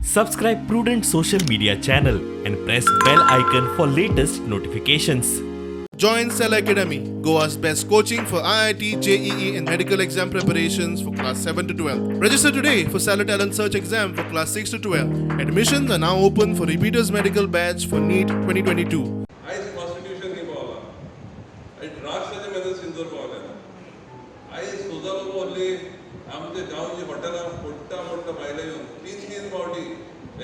Subscribe Prudent Social Media channel and press bell icon for latest notifications. Join Cell Academy, Goa's best coaching for IIT, JEE, and medical exam preparations for class 7 to 12. Register today for Cellar Talent Search exam for class 6 to 12. Admissions are now open for repeaters medical batch for NEET 2022. आयज constitution खंय पावला? आयज ड्रग्साचे major सिंदूर पावले. आयज सोजा लोबो व्हडली आमच्या गांवची हॉटेलां फोडटा मोडटा, भायले येवन तीन तीन फावटी,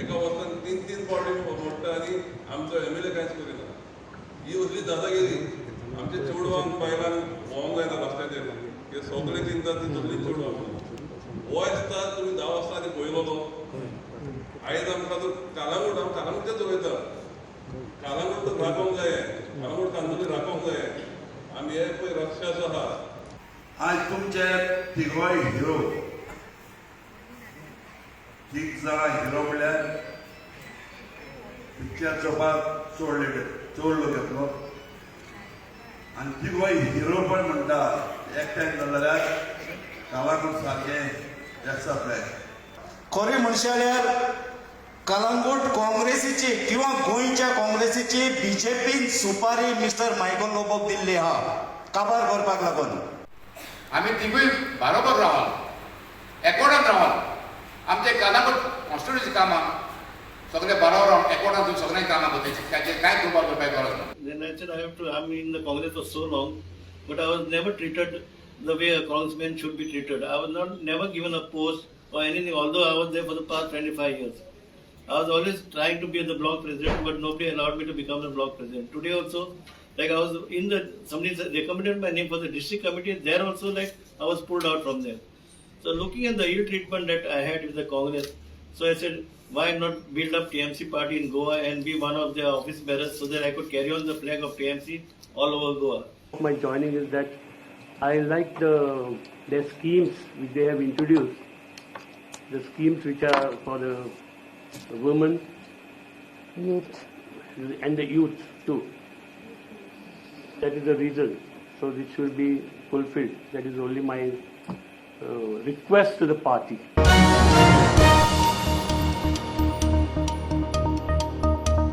एका वर्सान तीन तीन फावटी मोडटा आनी आमचो एमएलए कांयच करिना. ही असली दादागिरी. आमच्या चेडवांक बायलांक भोंवंक जायना रस्त्याचेर. हे सगळे चिंता ती सगळी चेडवां हो आसता. तुमी 10 वर्सां आदी पळयलो. आयज आमकां तो कालांगूट, हांव कालांगूटचेच उलयता, कालांगूट तर राखोवंक जाय, कालांगूट कांदोली राखोवंक जाय. आमी हे पळय रक्षास आहा. आज तुमचे तिगोय हिरो, तीग जाणां हिरो म्हणल्यार पिक्चर चोवपाक चड चड लोक येतलो आनी तिगोय हिरो पण म्हणटा एकठांय जालो जाल्यार कालांगूट सारकें जास्त जातलें. खरें म्हणशात जाल्यार कलंगूट काँग्रेसीची किंवा गोंयच्या काँग्रेसीची बीजेपीन सुपारी मिस्टर मायकल लोबोक दिल्ली आहा काबार करपाक लागून. आमी तिगूय बारोबर रावन, एकवटान रावन आमचे कालांगूट कॉन्स्टिट्युन्सी कामां सगळे बरोबर रावन एकवटान तुमी सगळ्यांनी कामां करताय. ताचेर कांय दुबाव करपाक गरज ना. Then I said, I have to, I'm in the Congress for so long, but I was never treated the way a Congressman should be treated. I was not never given a post or anything, although I was there for the past 25 years. I was always trying to be the block president, but nobody allowed me to become the block president. Today also, like I was in the, somebody recommended my name for the district committee, there also, like, I was pulled out from there. So looking at the ill treatment that I had with the Congress, so I said, why not build up TMC party in Goa and be one of the office bearers so that I could carry on the flag of TMC all over Goa. My joining is that I like the schemes which they have introduced, the schemes which are for the women, youth, and the youth too. That is the reason. So this should be fulfilled. That is only my request to the party.